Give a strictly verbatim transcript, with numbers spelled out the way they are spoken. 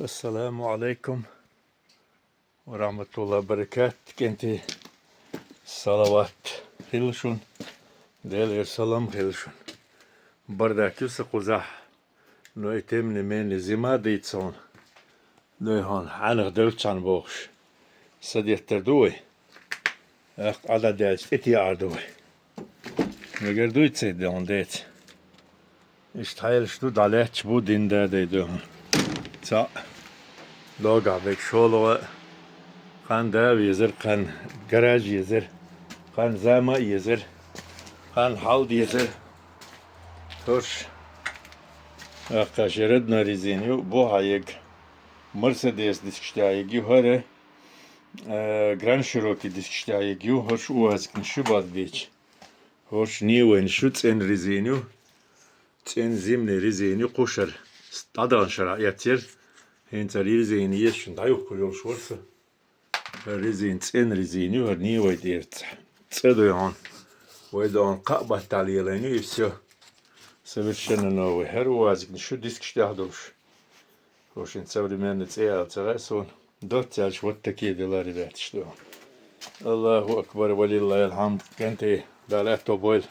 Ассаламу Ӏалайкум ва рахьматуллахӀи ва баракатух, кӀентий. Салават хилла шун. Делера салам хилла шун. Бардак ю сан кхузахь, но и тем не менее зима дийца хьуна. Дуй хьуна, хьанах девлчхьана бохуш. Са деттар ду вай. ТӀаккха Ӏа дӀадаьлча тӀетеӀар ду вай. Мегар дуй ца дехьа деца. Иштта хьелаш ду, дӀалаьтташ бу дин дадай дуй хьуна. Цхьаъ догахь берг шолгӀа, кхана да везар, кхана гараж езар, кхана зама а езар, кхана хьал дезар. ХӀорш, аккха ши родной резина ю, бу хьаег, Мерседес дискаш тӀехь ю, хӀара, э, Гранд Широки дискаш тӀехь ю, хӀорш УАЗикнаш ю бакъдечу. ХӀорш Нивайнаш ю, цӀена резина ю. ЦӀена зимни резина ю, кхушара дӀадахана шарахь эццера. ХӀинца резина езаш дӀаюхкур йолуш вара со. ХӀара резина цӀена резина ю, хӀара Нивай тӀера цӀе дуй хьуна. Вай догӀна кхаа баттахь лелайна ю, и всё. Совершенно новый. ХӀара УАЗикнаш ю, дискаш тӀехь долуш. ХӀорш современный цӀе ала ца хаьа суна. Доцца аьлча, вот такие дела, ребяташ, дуй хьуна. Аллаху акбар, ва лиллахӀил хьамд, кӀентий, Дала аьтто бойла.